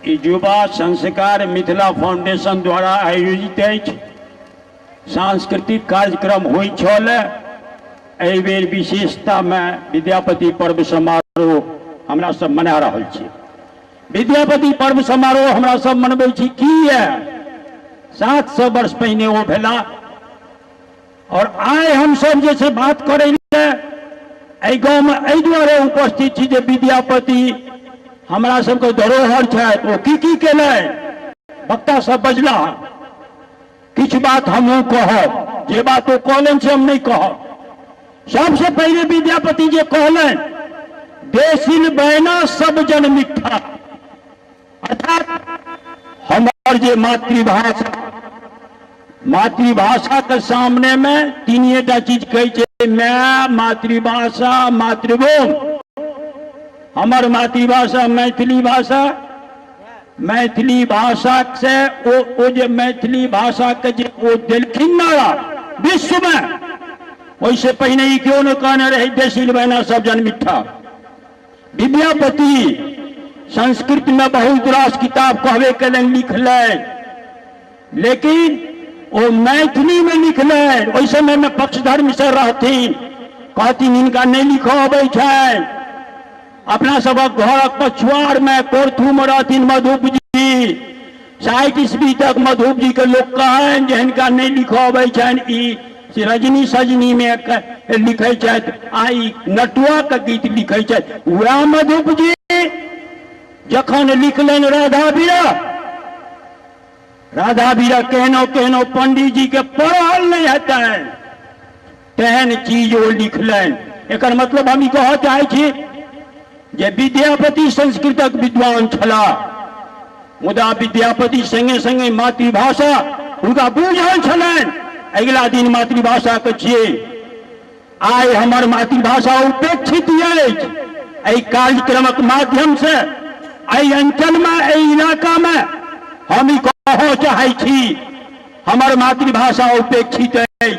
ई युवा संस्कार मिथिला फाउंडेशन द्वारा आयोजित अछि। सांस्कृतिक कार्यक्रम होइ छल, एहि बेर विशेषतामे विद्यापति पर्व समारोह हमरा सब मना रहल छी। विद्यापति पर्व समारोह हमरा सब मनबै छी किया? 700 वर्ष पहिने ओ भेला और आइ हमसब जे छै बात करै लए एहि गाँवमे एहि दुआरे उपस्थित छी जे विद्यापति हमरा सबके धरोहर छथि। ओ की की केलनि, वक्ता सब बजला, किछु बात हमहूँ कहब, जे बात ओ कहलनि से हम नहि कहब। सबसे पहिले विद्यापति जे कहलनि, देसिल बैना सब जन मिठा, अर्थात हमर जे मातृभाषा, मातृभाषा के सामने में तीनिएटा चीज कहै छै, my, मातृभाषा, मातृभूमि। हमर मातृभाषा मैथिली भाषा, मैथिली भाषा से ओ जे मैथिली भाषा के जे ओ देलखिन नारा विश्व में, ओहिसे पहिने ई केओ ने कहने रहे देसिल बहना सब जन मिठा। विद्यापति संस्कृत में बहुत रास किताब कहबे केलनि, लिखलनि, लेकिन ओ मैथिली में लिखलनि। ओहि समय में पक्षधर मिश्र रहथिन, कहथिन हिनका नहि लिखऽ अबै छनि। अपना सबक घरक पछुआर में कोरथू में रहथिन मधुप जी, 60 ईस्वी तक मधुप जी के लोक कहनि जे हिनका नहि लिखऽ अबै छनि, ई रजनी सजनी में लिखै छथि आ ई नटुआ के गीत लिखै छथि। वएह मधुप जी जखन लिखलनि राधा विरह, राधा विरह केहनो केहनो पंडित जी के पढ़ल नहि हेतनि तेहन चीज ओ लिखलनि। एकर मतलब हम ई कहऽ चाहै छी जे विद्यापति संस्कृतक विद्वान छलाह, मुदा विद्यापति संगे संगे मातृभाषा हुनका बुझल छलनि। अगिला दिन मातृभाषाके छियै, आइ हमर मातृभाषा उपेक्षित अछि। एहि कार्यक्रमक माध्यमसँ एहि अंचलमे, एहि इलाकामे हम ई कहऽ चाहै छी, हमर मातृभाषा उपेक्षित अछि।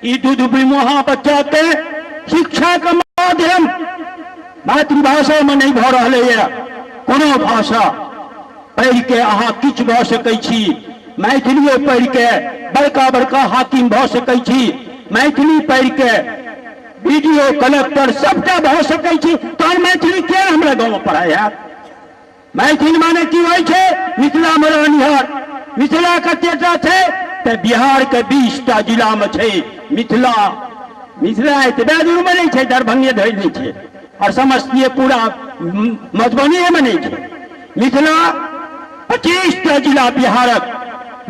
ई दूध बिमुहा बच्चाके शिक्षाके माध्यम मातृभाषामे नहि भऽ रहलैए। कोनो भाषा पढ़िके अहाँ किछु भऽ सकै छी, मैथिलियो पढ़िके बड़का बड़का हाकिम भऽ सकै छी, मैथिली पढ़िके बीडीओ कलेक्टर सबटा भऽ सकै छी, तहन मैथिली किया हमरा गाँवमे पढ़ाइ हैत? मैथिल माने की होइ छै? मिथिलामे रहनिहार। मिथिला कतेटा छै? तऽ बिहारके 20टा जिलामे छै मिथिला। मिथिला एतबे दूरमे नहि छै, दरभंगे धरि नहि छै और समस्तीए पूरा मधुबनीएमे नहि छै। मिथिला 25टा जिला बिहारक।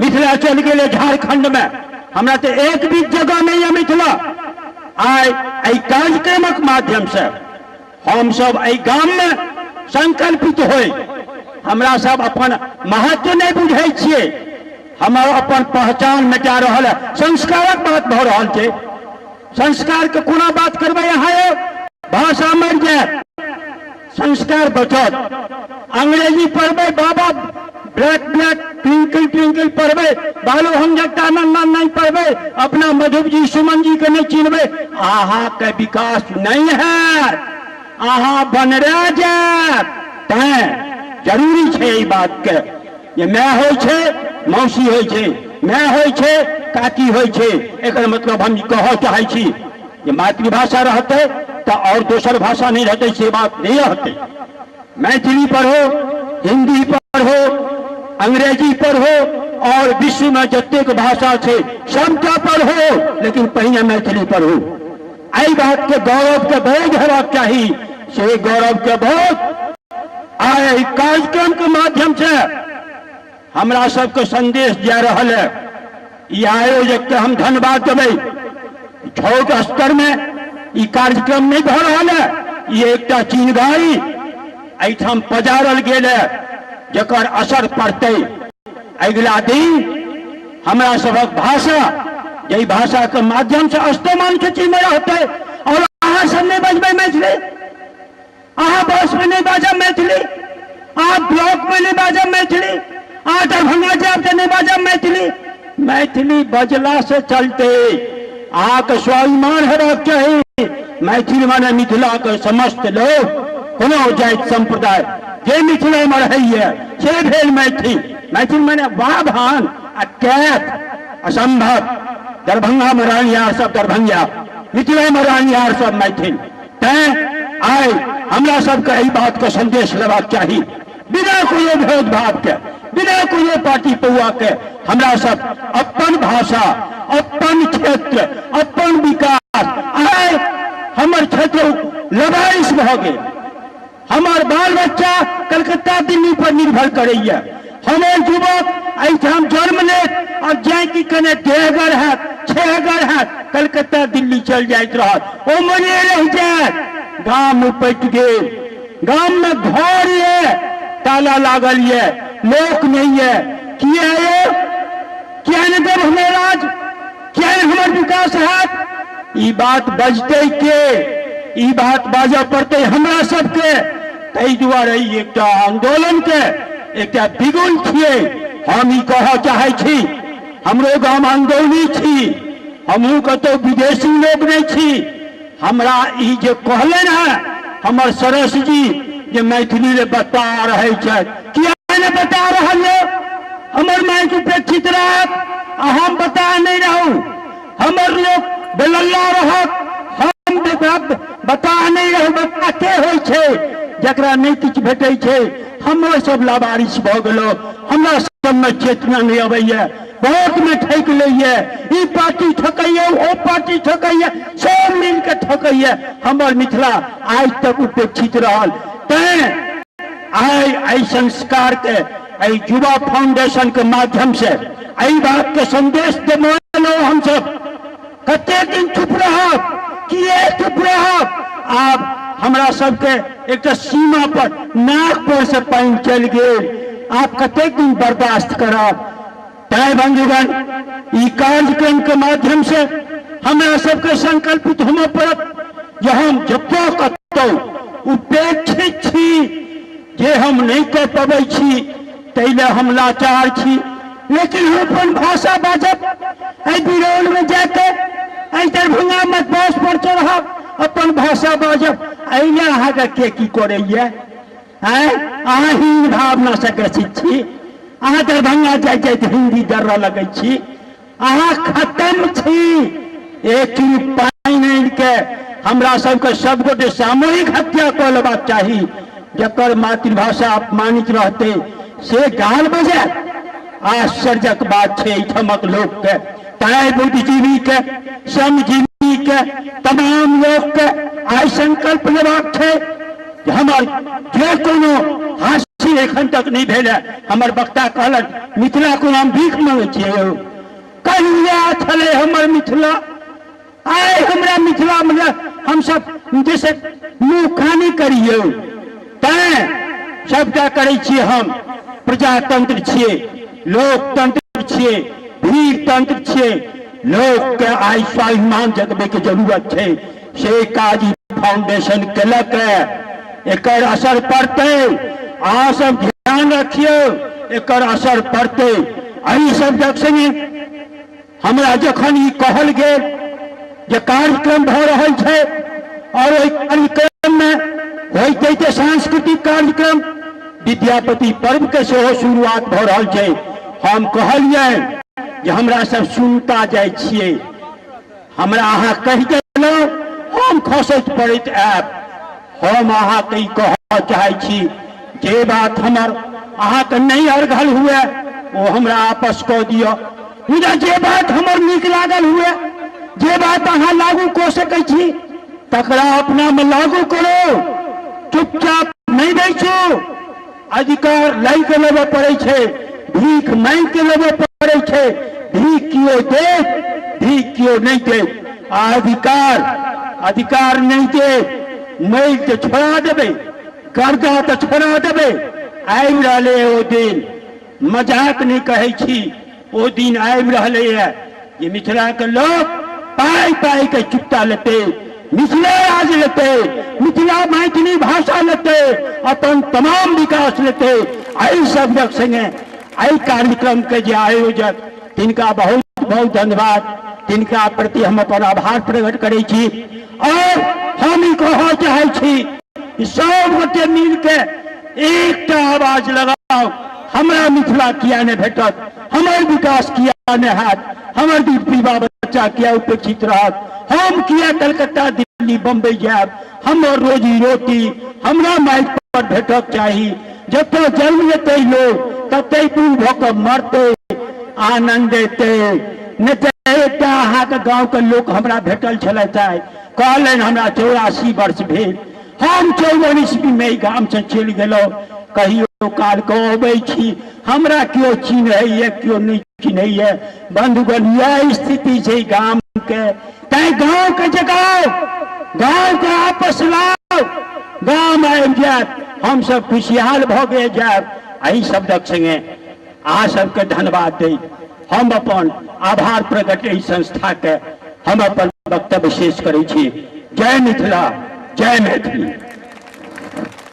मिथिला चलि गेलै झारखंडमे, हमरा तऽ एक भी जगह नहि यऽ मिथिला। आइ एहि कार्यक्रमक माध्यमसँ हमसब एहि गाममे संकल्पित होइ, हमरा सब अपन महत्व नहि बुझै छियै, हमर अपन पहचान मेटा रहल है। संस्कारक बात भऽ रहल छै, संस्कारके कोना बात करबै अहाँ? यौ भाषा मरि जायत, संस्कार बचत। अंग्रेजी पढ़बै baa baa black black twinkle twinkle पढ़बै, बालू हम जगता नन्ना नहीं पढ़बै, अपना मधुप जी सुमन जी के नहीं चिन्हबै, अहाँके विकास नहीं है, अहाँ बनरा जायब। तैं जरूरी छै एहि बात के जे माय होइ छै मौसी होइ छै, माय होइ छै काकी होइ छै। एकर मतलब हम ई कहऽ चाहै छी जे मातृभाषा रहतै तऽ और दोसर भाषा नहि रहतै से बात नहि रहतै। मैथिली पढ़ो, हिंदी पढ़ो, अंग्रेजी पढ़ो और विश्व में जतेक भाषा छै सबटा पढ़ो, लेकिन पहिने मैथिली पढ़ो। एहि बात के गौरव के बोध हेबाक चाही, से गौरव के बोध आइ एहि कार्यक्रम के माध्यम से हमरा सबके संदेश जा रहल है। ई आयोजक के हम धन्यवाद देबै। छोट स्तर में ई कार्यक्रम नहीं भऽ रहल है, ई एकटा चिनगारी एहिठाम पजारल गेल है जकर असर पड़तै अगिला दिन। हमरा सबक भाषा, जाहि भाषा के माध्यम से अस्तमान सूची में रहतै, और अहाँ सब नहीं बजबै मैथिली, अहाँ बस में नहीं बाजब मैथिली, अहाँ ब्लॉक में नहीं बाजब मैथिली, अहाँ दरभंगा जायब तऽ नहीं बाजब मैथिली। मैथिली बजला से चलते, अहाँके स्वाभिमान हेबाक चाही। मैथिल माने मिथिला के समस्त लोग, कोनो जाति संप्रदाय जे मिथिलामे रहैए से भेल मैथिल। मैथिल माने बाभन आ कैथ असंभव। दरभंगामे रहनिहार सब दरभंगिया, मिथिलामे रहनिहार सब मैथिल। तैं आइ हमरा सबके एहि बातके संदेश लेबाक चाही, बिना कोनो भेदभाव के, बिना कोनो पार्टी पौआ के, हमरा सब अपन भाषा, अपन क्षेत्र, अपन विकास। आइ हमर क्षेत्र लबारिश भऽ गेल, हमर बाल बच्चा कलकत्ता दिल्ली पर निर्भर करैया, हमर युवक एहिठाम जन्म लेत और जाय कि कने देहगर हैत छेहगर हैत कलकत्ता दिल्ली चल जाइत रहत, ओ मरे रहि जायत। गाम उपटि गेल, गाम में घर ये ताला लागल ये, लोक नहीं ये, किया ये किया नहीं देव हमें राज, किया नहीं हमर विकास हैत। ई बात बजते के, ई बात बाजऽ पड़तै हमरा सबके। ताहि दुआरे ई एकटा आंदोलन के एकटा बिगुल छियै। हम ई कहऽ चाहै छी, हमरो गाम आंदोलनी छी, हमहूँ कतहु विदेशी लोक नहि छी। हमरा ई जे कहलनि हेँ हमर सरस जी जे मैथिली ले बता रहै छथि, किया नहि बता रहल यऽ? हमर माइक उपेक्षित रहत आ हम बता नहि रहू, हमर लोक बेलल्ला रहत, हम बता नहि रहू। बता के होइ छै जकरा नहि किछु भेटै छै। हमरो सब लावारिस भऽ गेलहुँ, हमरा सबमे चेतना नहि अबैए, वोटमे ठकि लैए, ई पार्टी ठकैए, ओ पार्टी ठकैए, सब मिलके ठकैए। हमर मिथिला आइ तक उपेक्षित रहल। तैं आइ एहि संस्कारके, एहि युवा फाउंडेशन के माध्यम से एहि बात के संदेश देलहुँ हमसब। कते दिन चुप रहब, किए चुप रहब? आब हमरा सबके एकटा सीमा पर नाक पर से पानि चलि गेल, आब कतेक दिन बर्दाश्त करब? तैं बंधुगण, ई कार्यक्रम के माध्यम से हमरा सबके संकल्पित होमय पड़त जे हम जतऽ कतौ उपेक्षित छी, जे हम नहि कऽ पबै छी ताहि लए हम लाचार छी, लेकिन हम अपन भाषा बाजब। एहि बिरौलमे जाके, एहि दरभंगामे बस पर चढ़ब, अपन भाषा बाजब। एहि लए अहाँके के की करैए? आँय, अहाँ हीन भावनासँ ग्रसित छी, अहाँ दरभंगा जाइत जाइत हिन्दी डरऽ लगै छी, अहाँ खत्म छी। एक चुरुक पानि आनि के हमरा सबके सबगोटे सामूहिक हत्या कऽ लेबाक चाही। जकर मातृभाषा अपमानित रहतै से गाल बजायत। आश्चर्यक बात छै एहिठामक लोकके। तैं बुद्धिजीवीके, श्रमजीवीके, तमाम लोकके आइ संकल्प लेबाक छै जे हमर जे कोनो हासिल एखन तक नहि भेल है। हमर वक्ता कहलनि मिथिला कोनो हम भीख मंगै छियै यौ, कहिया छलै हमर मिथिला? आइ हमरा मिथिला में हमसब जैसे मुँह खानी करियौ। तैं सबटा करै छियै हम। प्रजातंत्र छियै, लोकतंत्र छियै, भीड़तंत्र छियै। लोकके आइ स्वाभिमान जगबैके जरूरत छै, से काज ई फाउंडेशन केलक है। एकर असर पड़तै, अहाँ सब ध्यान रखियौ, एकर असर पड़तै। एहि शब्दक संगे हमरा जखन ई कहल गेल जे कार्यक्रम भऽ रहल छै और ओहि कार्यक्रममे होइते तऽ सांस्कृतिक कार्यक्रम विद्यापति पर्व के सेहो शुरुआत भऽ रहल छै, हम कहलियै जे हमरा सब सुनता जाइ छियै, हमरा अहाँ कहि देलहुँ, हम खसैत पड़ैत आयब। हम अहाँके ई कहऽ चाहै छी, जे बात हमर अहाँके नहि अर्घल हुए ओ हमरा आपस कऽ दिअ, मुदा जे बात हमर नीक लागल हुए, जे बात अहाँ लागू कऽ सकै छी, तकरा अपनामे लागू करू। चुपचाप नहि बैसू। अधिकार लय के लेबऽ पड़ै छै, भीख मांगि के लेबऽ पड़ै छै। भीख कियो देत, भीख कियो नहि देत। आ अधिकार, अधिकार नहि देत, मैल तऽ छोड़ा देबै, गर्दा तऽ छोड़ा देबै। आबि रहलै ओ दिन, मजाक नहि कहै छी, ओ दिन आबि रहलैए जे मिथिलाके लोक पाइ पाइ के चुपता लेतै, मिथिले राज लेतै, मिथिला मैथिली भाषा लेतै, अपन तमाम विकास लेतै। एहि शब्दक संगे एहि कार्यक्रम के जे आयोजक तिनका बहुत बहुत धन्यवाद, तिनका प्रति हम अपन आभार प्रकट करै छी। और हम ई कहऽ चाहै छी कि सब गोटे मिलके एकटा आवाज लगाउ, हमरा मिथिला किया नहि भेटत, हमर विकास किया नहि हैत, हमर दूध पीबा बच्चा किया उपेक्षित रहत, हम किया कलकत्ता दिल्ली बम्बई जायब, हमर रोजी रोटी हमरा माइक पर भेटक चाही। जतऽ जन्म लेतै लोक ततै बूढ़ भऽ कऽ मरतै, आनन्द एतै। नहि तऽ एकटा अहाँके गाँवके लोक हमरा भेटल छलथि आइ, कहलनि हमरा 84 वर्ष भेल, हम 54 ईस्वीमे एहि गामसँ चलि गेलहुँ, कहियो काल कऽ अबै छी, हमरा केओ चिन्हैए केओ नहि चिन्हैए। बन्धुगण, इएह स्थिति छै गामके। तैं गाँवके जगाउ, गाँवके आपस लाउ, गाम आबि जायत, हमसब खुशहाल भऽ गेल जायब। एहि शब्दक संगे अहाँ सबके धन्यवाद दैत हम अपन आभार प्रकट एहि संस्थाके हम अपन वक्तव्य शेष करै छी। जय मिथिला, जय मैथिली।